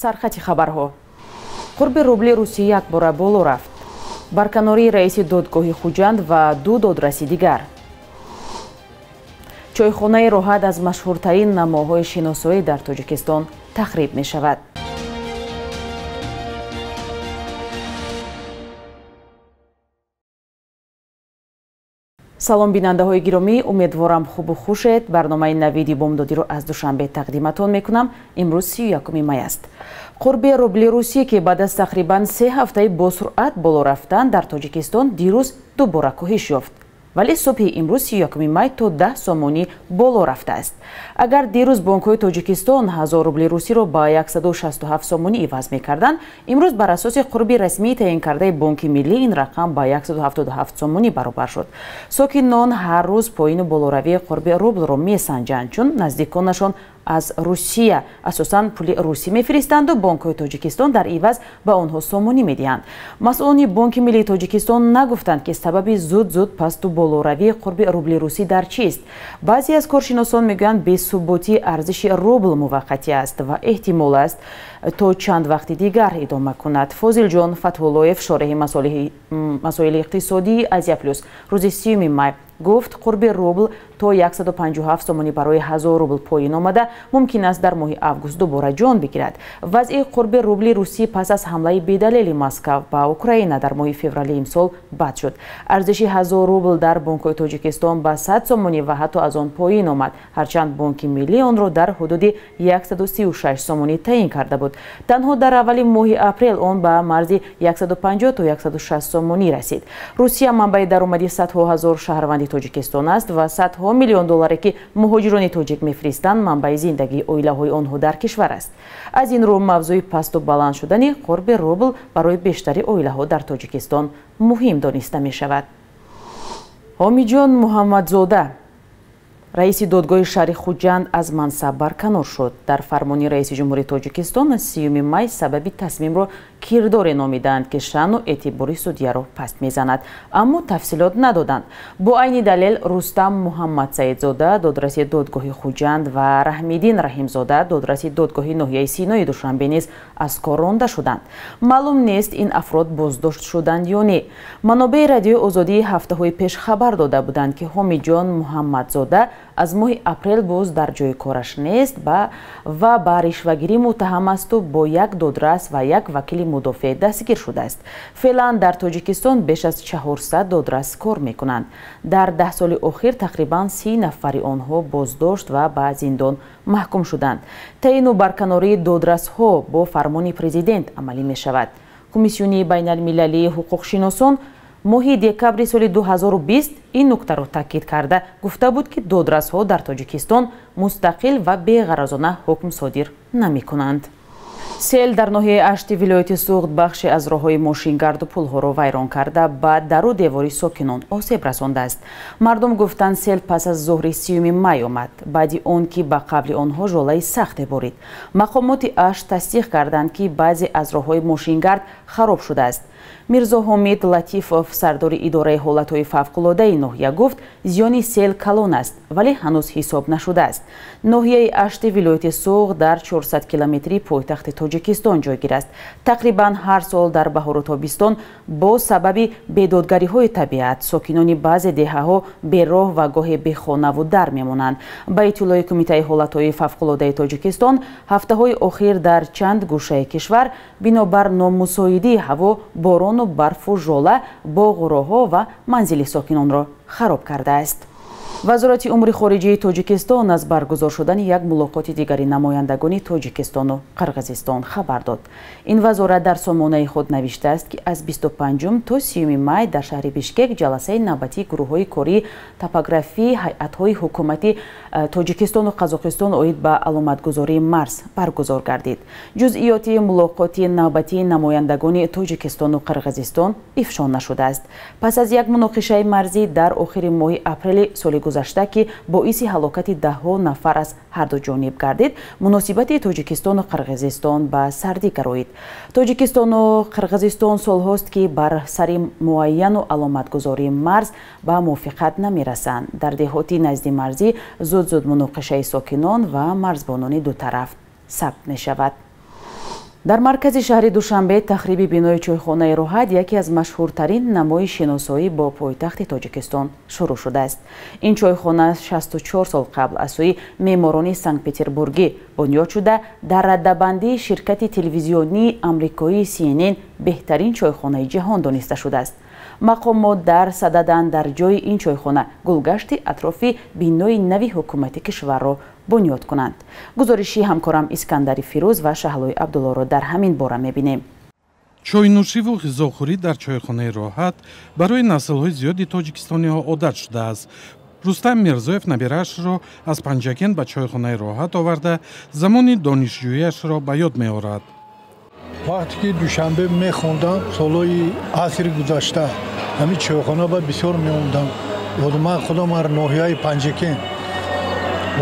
Сархати хабарҳо. Қурби рубли Русия якбора боло рафт. Барканории раиси додгоҳи Хуҷанд ва ду додраси дигар. Чойхонаи Роҳат аз машҳуртарин намоҳои шиносоӣ дар Тоҷикистон тахриб мешавад. Салом бинандаҳои гиромӣ, умедворам хубу хушед. Барномаи навиди бомдодиро аз Душанбе тақдиматон мекунам. Имрӯз 31 май аст. Қурби рубли русӣ, ки баъд аз тақрибан 3 ҳафтаи босуръат боло рафтан дар Тоҷикистон дирӯз дубора коҳиш ёфт, вале субҳи имрӯз 31 май то 10 сомонӣ боло рафтааст. Агар дирӯз бонкҳои Тоҷикистон 1000 рубли русиро ба 167 сомонӣ иваз мекарданд, имрӯз бар асоси қурби расмии таъинкардаи Бонки Миллӣ ин рақам ба 177 сомонӣ баробар шуд. Сокинон ҳар рӯз поину болоравии қурби рублро месанҷанд, чун наздиконашон аз Русия асосан пули русӣ мефиристанду бонкҳои Тоҷикистон дар иваз ба онҳо сомонӣ медиҳанд. Масъулони Бонки Миллии Тоҷикистон нагуфтанд, ки сабаби зуд-зуд пасту болоравии қурби рубли русӣ дар чист. Баъзе аз коршиносон мегӯянд, бесуботии арзиши рубл муваққатӣ аст ва эҳтимол аст то чанд вақти дигар идома кунад. Фозилҷон Фатҳуллоев, шореҳи масоили иқтисодии Азия Плюс, рӯзи 30 май гуфт, қурби рубл то 157 сомонӣ барои 1000 рубл поин омада, мумкин аст дар моҳи август дубора ҷон бигирад. Вазъи қурби рубли русӣ пас аз ҳамлаи бедалели Москав ба Украина дар моҳи феврали имсол бад шуд. Арзиши 1000 рубл дар бонкҳои Тоҷикистон ба 100 сомонӣ ва ҳатто аз он поин омад, ҳарчанд Бонки Миллӣ онро дар ҳудуди 136 сомонӣ таъин карда буд. Танҳо дар аввали моҳи апрел он ба марзи 150 то 160 сомонӣ расид. Русия манбаи даромади садҳо ҳазор шаҳрванди Тоҷикистон аст ва садҳо миллион долларе, ки муҳоҷирони тоҷик мефиристанд, манбаи зиндагии оилаҳои онҳо дар кишвар аст. Аз ин рӯ мавзӯи пасту баланд шудани қурби рубл барои бештари оилаҳо дар Тоҷикистон муҳим дониста мешавад. Ҳомиҷон Муҳаммадзода, раиси додгоҳи шаҳри Хуҷанд, аз мансаб барканор шуд. Дар фармони раиси ҷумҳури Тоҷикистон аз 30 май сабаби тасмимро кирдоре номиданд, ки шаъну эътибори судяро паст мезанад, аммо тафсилот надоданд. Бо айни далел Рустам Муҳаммадсаидзода, додраси додгоҳи Хуҷанд, ва Раҳмиддин Раҳимзода, додраси додгоҳи ноҳияи Синои Душанбе низ аз кор ронда шуданд. Маълум нест, ин афрод боздошт шуданд ё не. Манобеи Радиои Озодии ҳафтаҳои пеш хабар дода буданд, ки Ҳомиҷон Муҳаммадзода аз моҳи апрел боз дар ҷои кораш нест ва ба ришвагирӣ муттаҳам асту бо як додрас ва як вакили мудофеъ дастгир шудааст. Феълан дар Тоҷикистон беш аз 400 додрас кор мекунанд. Дар 10 соли охир тақрибан 30 нафари онҳо боздошт ва ба зиндон маҳкум шуданд. Таъину барканории додрасҳо бо фармони президент амалӣ мешавад. Комиссиони байналмилалии ҳуқуқшиносон моҳи декабри соли 2020 ин нуктаро таъкид карда гуфта буд, ки додрасҳо дар Тоҷикистон мустақил ва беғаразона ҳукм содир намекунанд. Сел дар ноҳияи Ашти вилояти Суғд бахше аз роҳҳои мошингарду пулҳоро вайрон карда, ба дару девори сокинон осеб расондааст. Мардум гуфтанд, сел пас аз зуҳри 30 май омад, баъди он ки ба қавли онҳо жолаи сахте борид. Мақомоти Ашт тасдиқ карданд, ки баъзе аз роҳҳои мошингард хароб шудааст. Мирзоҳомид Латифов, сардори идораи ҳолатҳои фавқулодаи ноҳия, гуфт, зиёни сел калон аст, вале ҳанӯз ҳисоб нашудааст. Ноҳияи Ашти вилояти Суғд дар 400 километри пойтахти Тоҷикистон ҷойгир аст. Тақрибан ҳар сол дар баҳору тобистон бо сабаби бедодгариҳои табиат сокинони баъзе деҳаҳо бероҳ ва гоҳе бехонаву дар мемонанд. Ба иттилои Кумитаи ҳолатҳои фавқулодаи Тоҷикистон, ҳафтаҳои охир дар чанд гӯшаи кишвар бинобар номусоидии ҳаво борону барфу жола боғу роҳҳо ва манзили сокинонро хароб кардааст. Вазорати умури хориҷии Тоҷикистон аз баргузор шудани як мулоқоти дигари намояндагони Тоҷикистону Қирғизистон хабар дод. Ин вазорат дар сомонаи худ навиштааст, ки аз 25 то 30 май дар шаҳри Бишкек ҷаласаи навбатии гурӯҳҳои кории топографии ҳайатҳои ҳукумати Тоҷикистону Қазоқистон оид ба аломатгузории марз баргузор гардид. Ҷузъиёти мулоқоти навбатии намояндагони Тоҷикистону Қирғизистон ифшо нашудааст. Пас аз як муноқишаи марзӣ дар охири моҳи апрели соли гузашта, ки боиси ҳалокати даҳҳо нафар аз ҳарду ҷониб гардид, муносибати Тоҷикистону Қирғизистон ба сардӣ гароид. Тоҷикистону Қирғизистон солҳост, ки бар сари муайяну аломатгузории марз ба мувофиқат намерасанд. Дар деҳоти наздимарзӣ зуд-зуд муноқишаи сокинон ва марзбонони ду тараф сабт мешавад. Дар маркази шаҳри Душанбе тахриби бинои чойхонаи Роҳат яке аз машҳуртарин намои шиносоӣ бо пойтахти Тоҷикистон шурӯъ шудааст. Ин чойхона 64 сол қабл аз сӯи меъморони Санкт-Петербургӣ бунёд шуда, дар раддабандии ширкати телевизионии амрикоии CNN беҳтарин чойхонаи ҷаҳон дониста шудааст. Мақомот дар сададанд дар ҷои ин чойхона гулгашти атрофи бинои нави ҳукумати кишварро бунёд кунанд. Гузориши ҳамкорам Искандари Фирӯз ва Шаҳлои Абдуллоро дар ҳамин бора мебинем. Чойнӯшиву ғизохӯрӣ дар чойхонаи Роҳат барои наслҳои зиёди тоҷикистониҳо одат шудааст. Рустам Мирзоев набираашро аз Панҷакент ба чойхонаи Роҳат оварда, замони донишҷӯяшро ба ёд меорад. Вақте ки Душанбе мехондам, солҳои асри гузашта ҳамин чойхона ба бисёр меомадам. Ман худам ар ноҳияи Панҷакент.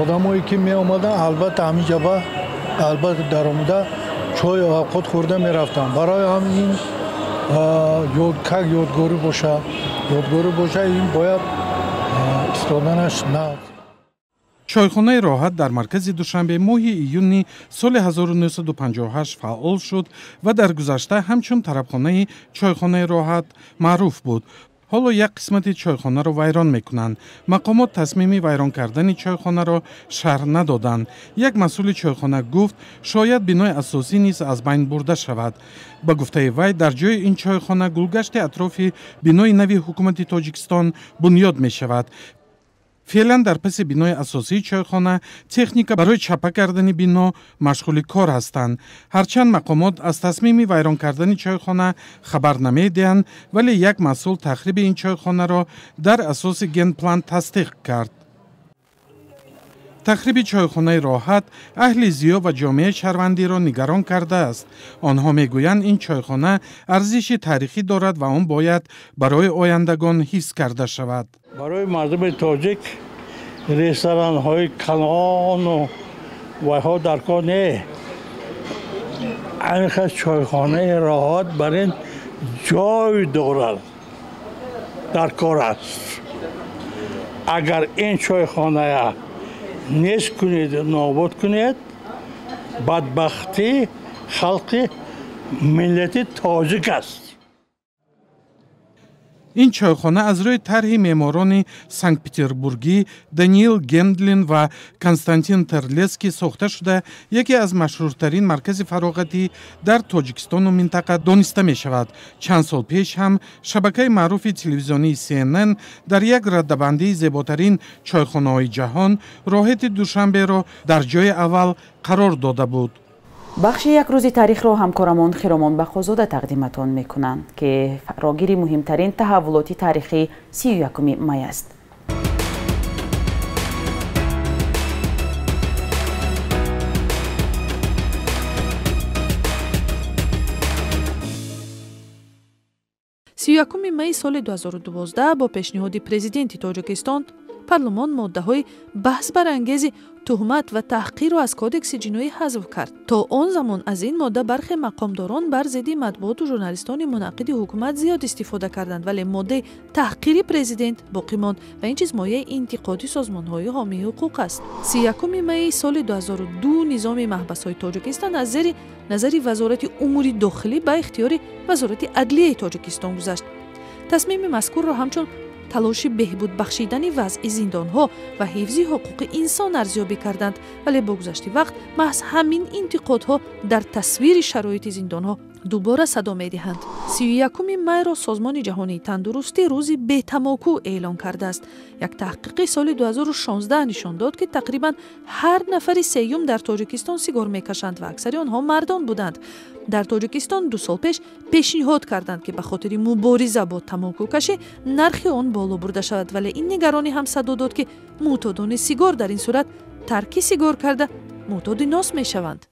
Одамое ки меомаданд, албатта ҳамин ҷаба албатта даромада чой овқот хӯрда мерафтанд. Барои ҳамин как ёдгорӣ боша, ёдгорӣ боша, ин бояд истоданаш на. Чойхонаи Роҳат дар маркази Душанбе моҳи июни соли 1958 фаъол шуд ва дар гузашта ҳамчун тарабхонаи чойхонаи Роҳат маъруф буд. Ҳоло як қисмати чойхонаро вайрон мекунанд. Мақомот тасмими вайрон кардани чойхонаро шарҳ надоданд. Як масъули чойхона гуфт, шояд бинои асосӣ низ аз байн бурда шавад. Ба гуфтаи вай, дар ҷои ин чойхона гулгашти атрофи бинои нави ҳукумати Тоҷикистон бунёд мешавад. Феълан дар паси бинои асосии чойхона техника барои чапа кардани бино машғули кор ҳастанд. Ҳарчанд мақомот аз тасмими вайрон кардани чойхона хабар намедиҳанд, вале як масъул тахриби ин чойхонаро дар асоси генплан тасдиқ кард. Тахриби чойхонаи Роҳат аҳли зиё ва ҷомеаи шаҳрвандиро нигарон кардааст. Онҳо мегӯянд, ин чойхона арзиши таърихӣ дорад ва он бояд барои ояндагон ҳифз карда шавад. Барои мардуми тоҷик ресторанҳои калону вайҳо дар кор не. Ҳамин чойхонаи Роҳат бар ин ҷой дорад, дар кор аст. Агар ин чойхоная нест кунед, нобуд кунед, бадбахтии халқи миллати тоҷик аст. Ин чойхона аз рӯи тарҳи меъморони Санкт-Петербургӣ Даниил Гендлин ва Константин Терлецкий сохта шуда, яке аз машҳуртарин маркази фароғатӣ дар Тоҷикистону минтақа дониста мешавад. Чанд сол пеш ҳам шабакаи маъруфи телевизионии CNN дар як раддабандии зеботарин чойхонаҳои ҷаҳон Роҳати Душанберо дар ҷои аввал қарор дода буд. Бахши як рӯзи таърихро ҳамкорамон Хиромон Бақозода тақдиматон мекунанд, ки фарогири муҳимтарин таҳаввулоти таърихии 31 май аст. Сиюякуми майи соли 2012 бо пешниҳоди президенти Тоҷикистон парлумон моддаҳои баҳсбарангези туҳмат ва таҳқирро аз кодекси ҷиноӣ ҳазф кард. То он замон аз ин модда бархе мақомдорон бар зидди матбуоту журналистони мунаққиди ҳукумат зиёд истифода карданд, вале моддаи таҳқири президент боқӣ монд ва ин чиз мояи интиқоди созмонҳои ҳомии ҳуқуқ аст. 31 майи соли 2002 низоми маҳбасҳои Тоҷикистон аз зери назари Вазорати умури дохилӣ ба ихтиёри Вазорати адлияи Тоҷикистон гузашт. Тасмими мазкурро ҳамчун талоши беҳбуд бахшидани вазъи зиндонҳо ва ҳифзи ҳуқуқи инсон арзёбӣ карданд, вале бо гузашти вақт маҳз ҳамин интиқодҳо дар тасвири шароити зиндонҳо дубора садо медиҳанд. 31 майро Созмони ҷаҳонии тандурустӣ рӯзи бетамоку эълон кардааст. Як таҳқиқи соли 2016 нишон дод, ки тақрибан ҳар нафари сеюм дар Тоҷикистон сигор мекашанд ва аксари онҳо мардон буданд. Дар Тоҷикистон 2 сол пеш пешниҳод карданд, ки ба хотири мубориза бо тамокукашӣ нархи он боло бурда шавад, вале ин нигаронӣ ҳам садо дод, ки мӯътодони сигор дар ин сурат тарки сигор карда мӯътоди нос мешаванд.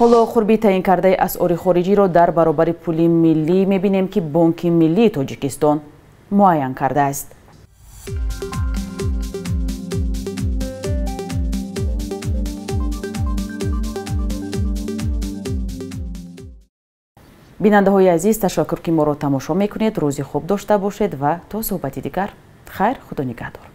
Ҳоло қурби таъин кардаи асъори хориҷиро дар баробари пули миллӣ мебинем, ки Бонки миллии Тоҷикистон муайян кардааст. Бинандаҳои азиз, ташаккур, ки моро тамошо мекунед. Рӯзи хуб дошта бошед ва то суҳбати дигар. Хайр, худо нигаҳдор.